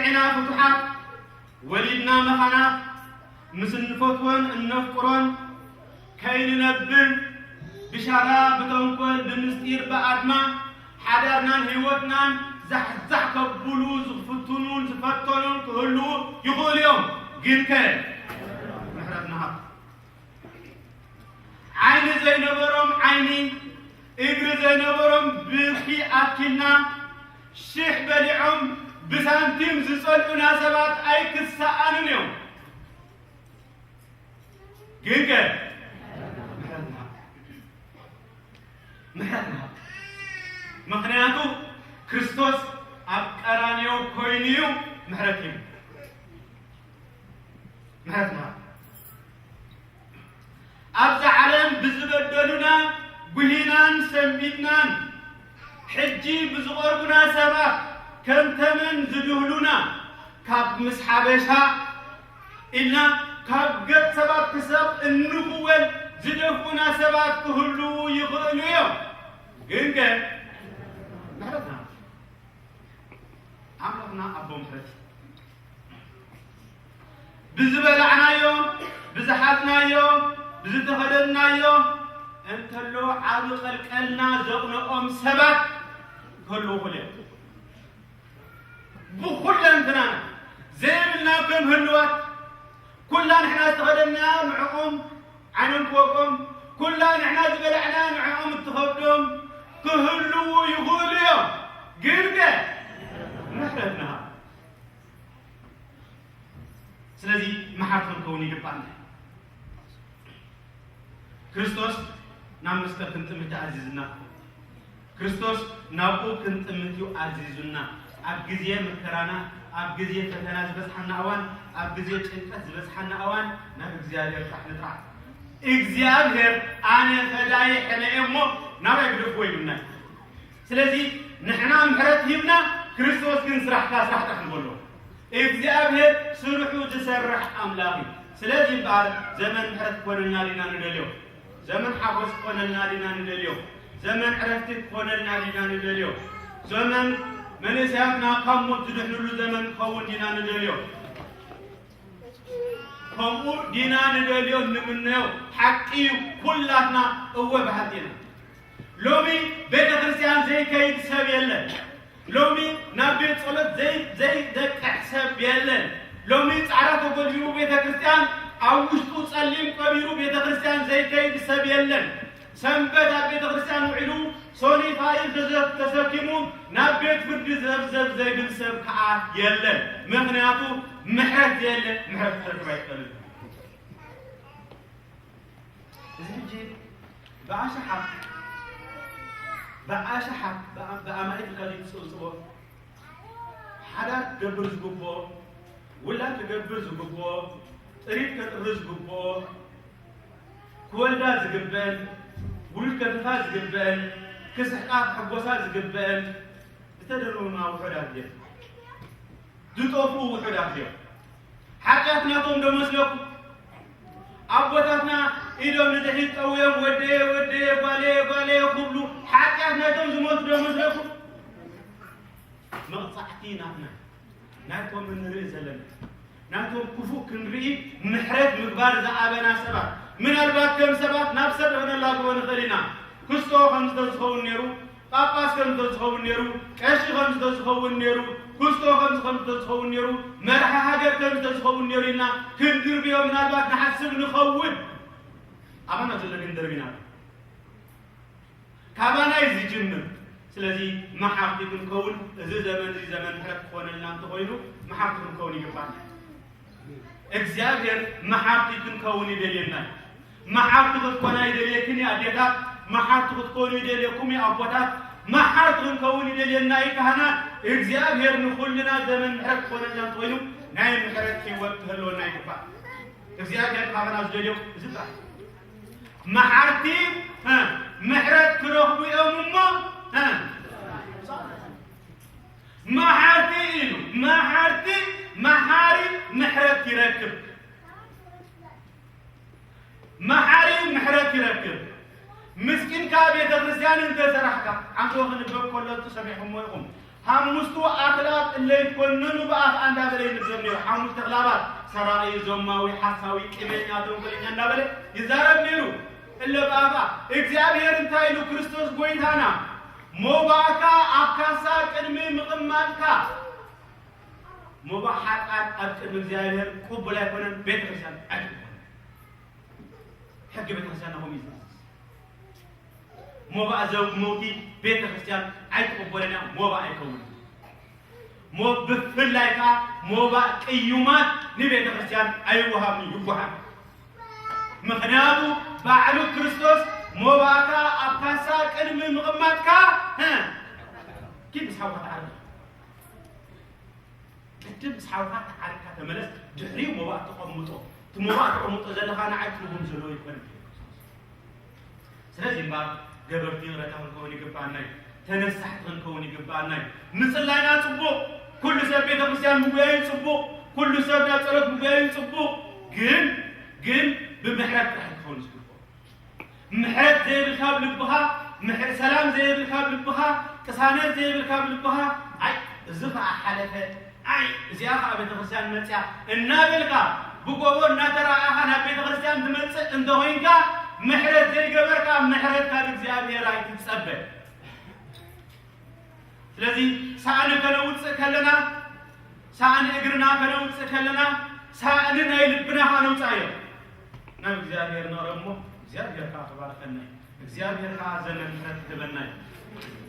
ኢና ፍቱሓት፣ ወሊድና መኻናት፣ ምስ እንፈትወን እነፍቅሮን ከይንነብር፣ ብሻራ ብተንኮል ብምስጢር ብኣድማ ሓዳርናን ህይወትናን ዛሕዛሕ ከብሉ ዝፍትኑን ዝፈተኑን ክህልዉ ይኽእሉ እዮም። ግንከ ምሕረት ንሃብ። ዓይኒ ዘይነበሮም ዓይኒ፣ እግሪ ዘይነበሮም ብርኪ ኣኪልና፣ ሽሕ በሊዖም ብሳንቲም ዝጸልኡና ሰባት ኣይክሰኣኑን እዮም። ግንከ ምሕረት ንሃብ። ምሕረት ንሃብ። ምኽንያቱ ክርስቶስ ኣብ ቀራንዮ ኮይኑ እዩ ምሕረት እዩ። ምሕረት ንሃብ። ኣብዛ ዓለም ብዝበደሉና ጉሂናን ሰንቢድናን፣ ሕጂ ብዝቐርቡና ሰባት ከም ተመን ዝድህሉና፣ ካብ ምስ ሓበሻ ኢልና ካብ ገጽ ሰባት ክሳብ እንኽወል ዝደፍኡና ሰባት ክህልዉ ይኽእሉ እዮም። ግንከ ምሕረትና ኣምላኽና ኣቦ ምሕረት እዩ። ብዝበላዕናዮ፣ ብዝሓዝናዮ፣ ብዝተኸደንናዮ እንተሎ ዓቢ ቀልቀልና ዘቕንኦም ሰባት ክህልዉ ይኽእሉ እዮም። ብኹለንትናና ዘይብልና ከም ህልዋት፣ ኩላ ንሕና ዝተኸደንና ንዕኦም ዓይኖም ክወቆም፣ ኩላ ንሕና ዝበላዕና ንዕኦም እትኸብዶም ክህልዉ ይኽእሉ እዮም። ግንከ ምሕረት ንሃብ። ስለዚ መሓርቲ ክንከውን ይግባእና። ክርስቶስ ናብ መስቀል ክንጥምት ኣዚዝና። ክርስቶስ ናብኡ ክንጥምት እዩ ኣዚዙና። ኣብ ግዜ መከራና፣ ኣብ ግዜ ፈተና ዝበጽሓና እዋን፣ ኣብ ግዜ ጭንቀት ዝበጽሓና እዋን ናብ እግዚኣብሔር ጥራሕ ንጥራዕ። እግዚኣብሔር ኣነ ፈዳይ ሕነ እየ እሞ ናባይ ግደፍዎ ይብልና። ስለዚ ንሕና ምሕረት ሂብና፣ ክርስቶስ ግን ስራሕካ ስራሕ ጥራሕ ንበሎ። እግዚኣብሔር ስርሑ ዝሰርሕ ኣምላኽ እዩ። ስለዚ እምበኣር ዘመን ምሕረት ክኾነልና ዲና ንደልዮ? ዘመን ሓጎስ ክኾነልና ዲና ንደልዮ? ዘመን ዕረፍቲ ክኾነልና ዲና ንደልዮ? ዘመን መንእሰያትና ካብ ሞት ዝድሕንሉ ዘመን ክኸውን ዲና ንደልዮ? ከምኡ ዲና ንደልዮ ንምነዮ? ሓቂ እዩ፣ ኩላትና እወ በሃልቲ ኢና። ሎሚ ቤተ ክርስቲያን ዘይከይድ ሰብ የለን። ሎሚ ናብ ቤት ጸሎት ዘይ-፣ ዘይደቅሕ ሰብ የለን። ሎሚ ጻዕዳ ተጎልቢቡ ቤተ ክርስቲያን ኣብ ውሽጡ ጸሊም ቀቢሩ ቤተ ክርስቲያን ዘይከይድ ሰብ የለን። ሰንበት ኣብ ቤተ ክርስቲያን ውዒሉ ሶኒ ፋይል ተዘ-፣ ተሰኪሙ ናብ ቤት ፍርዲ ዘብዘብ ዘይብል ሰብ ከኣ የለን። ምኽንያቱ ምሕረት ዘየለ ምሕረት ክረክብ ኣይክእልን። እዚ ሕጂ ብኣሽሓት፣ ብኣሽሓት ብኣ-፣ ብኣማኢት ኢልካ ዘይትጽብጽቦ፣ ሓዳር ክገብር ዝግብኦ፣ ውላድ ክገብር ዝግብኦ፣ ጥሪት ከጥሪ ዝግብኦ፣ ክወልዳ ዝግበአን፣ ውሉድ ከትርፋ ዝግበአን፣ ክስሕቃ ክሕጎሳ ዝግበአን ዝተደርበማ ውሑዳት ድየን? ዝጠፍኡ ውሑዳት እዮም። ሓጢኣት ናቶም ዶ መስለኩም? ኣቦታትና ኢዶም ንድሕሪት ጠውዮም፣ "ወደየ፣ ወደየ፣ ጓለየ፣ ጓለየ" ክብሉ ሓጢኣት ናቶም ዝሞቱ ዶ መስለኩም? መቕጻዕቲ ናትና፣ ናይቶም እንርኢ ዘለና፣ ናይቶም ክፉእ ክንርኢ ምሕረት ምግባር ዝኣበና ሰባት፣ ምናልባት ከም ሰባት ናብ ሰብ ክነላግቦ ንኽእል ኢና። ክስቶ ከም ዝተዝኸውን ነይሩ፣ ጳጳስ ከም ዝተዝኸውን ነይሩ፣ ቀሺ ከም ዝተዝኸውን ነይሩ፣ ክስቶ ከም ከም ዝተዝኸውን ነይሩ፣ መርሓ ሃገር ከም ዝተዝኸውን ነይሩ ኢልና ክንድርብዮ ምናልባት ንሓስብ ንኸውን። ኣባና ዘሎ ግን ደርቢና። ካባና እዩ ዝጅምር። ስለዚ መሓርቲ ክንከውን፣ እዚ ዘመን እዚ ዘመን ምሕረት ክኾነልና እንተኾይኑ፣ መሓርቲ ክንከውን ይግባና። እግዚኣብሔር መሓርቲ ክንከውን ይደልየና። መሓርቲ ክትኮና ይደልየክን እዩ ኣዴታት፣ መሓርቲ ክትኮኑ ይደልየኩም እዩ ኣቦታት፣ መሓርቲ ክንከውን ይደልየና እዩ ካህናት። እግዚኣብሔር ንኹልና ዘመን ምሕረት ክኾነልና እንተኾይኑ፣ ናይ ምሕረት ህይወት ክህልወና ይግባእ። እግዚኣብሔር ካባና ዝደልዮ እዚ ጥራሕ። መሓርቲ፣ እ፣ ምሕረት ክረኽቡ እዮም እሞ፣ እ፣ መሓርቲ ኢሉ፣ መሓርቲ፣ መሓሪ ምሕረት ይረክብ። መሓሪ ምሕረት ይረክብ። ምስኪንካ ቤተ ክርስቲያን እንተሰራሕካ፣ ዓንዶ ክንበብ ከሎ ትሰሚዕኩሞ ኢኹም። ሓሙሽቱ ኣክላብ እለ ይኮነኑ ብኣፍ እንዳበለ ይንዘብ ነይሩ። ሓሙሽተ ኣክላባት ሰራቂ፣ ዞማዊ፣ ሓሳዊ፣ ቂመኛ፣ ተንኮለኛ እንዳበለ ይዛረብ ነይሩ። እለ ብኣፋ እግዚኣብሔር እንታይ ኢሉ? ክርስቶስ ጎይታና ሞባእካ ኣብ ካሳ ቅድሚ ምቕማጥካ፣ ሞባእ ሓጥኣን ኣብ ቅድሚ እግዚኣብሔር ቅቡል ኣይኮነን። ቤተ ክርስቲያን ኣይትቅበል። ሕጊ ቤተ ክርስቲያን ናኹም ይዝዝ። ሞባእ ዘውቲ ቤተ ክርስቲያን ኣይትቕበልን እያ። ሞባእ ኣይከውንን። ሞ ብፍላይ ከዓ ሞባእ ቅዩማት ንቤተ ክርስቲያን ኣይወሃብን ይጓሓል። ምኽንያቱ ባዕሉ ክርስቶስ ሞባእካ ኣብ ካሳ ቅድሚ ምቕማጥካ ኪድ ምስ ሓውካ ተዓርቅ። ቅድም ምስ ሓውካ ተዓርቅካ ተመለስ። ድሕሪኡ ሞባእ ተቐምጦ። እቲ ሞባእ ተቐምጦ ዘለኻ ንዓይ ትርጉም ዘለዎ ይኮነ። ስለዚ እምበኣር ገበርቲ ይቕረታ ክንከውን ይግባኣና እዩ። ተነሳሕቲ ክንከውን ይግባኣና እዩ። ምጽላይና ጽቡቕ፣ ኩሉ ሰብ ቤተ ክርስቲያን ምጉያዩ ጽቡቕ፣ ኩሉ ሰብ ናብ ጸሎት ምጉያዩ ጽቡቕ። ግን ግን ብምሕረት ጥራሕ ክኸውን ዝግብኦ። ምሕረት ዘይብልካ ኣብ ልብኻ፣ ምሕ- ሰላም ዘይብልካ ኣብ ልብኻ፣ ቅሳነት ዘይብልካ ኣብ ልብኻ፣ ኣይ እዚ ኸዓ ሓለፈ፣ ኣይ እዚኣ ኸዓ ቤተክርስትያን መፅያ እናበልካ ብጎቦ እናተረኣኻ ናብ ቤተክርስትያን ትመፅእ እንተኾይንካ፣ ምሕረት ዘይገበርካ ምሕረት ካብ እግዚኣብሔር ኣይትፀበ። ስለዚ ሳእኒ ከነውፅእ ከለና፣ ሳእኒ እግርና ከነውፅእ ከለና፣ ሳእኒ ናይ ልብና ከነውፅኣዮ ናብ እግዚኣብሔር ነቕረብ እሞ እግዚኣብሔር ከዓ ክባርኸና እዩ። እግዚኣብሔር ከዓ ዘመን ምሕረት ክህበና እዩ።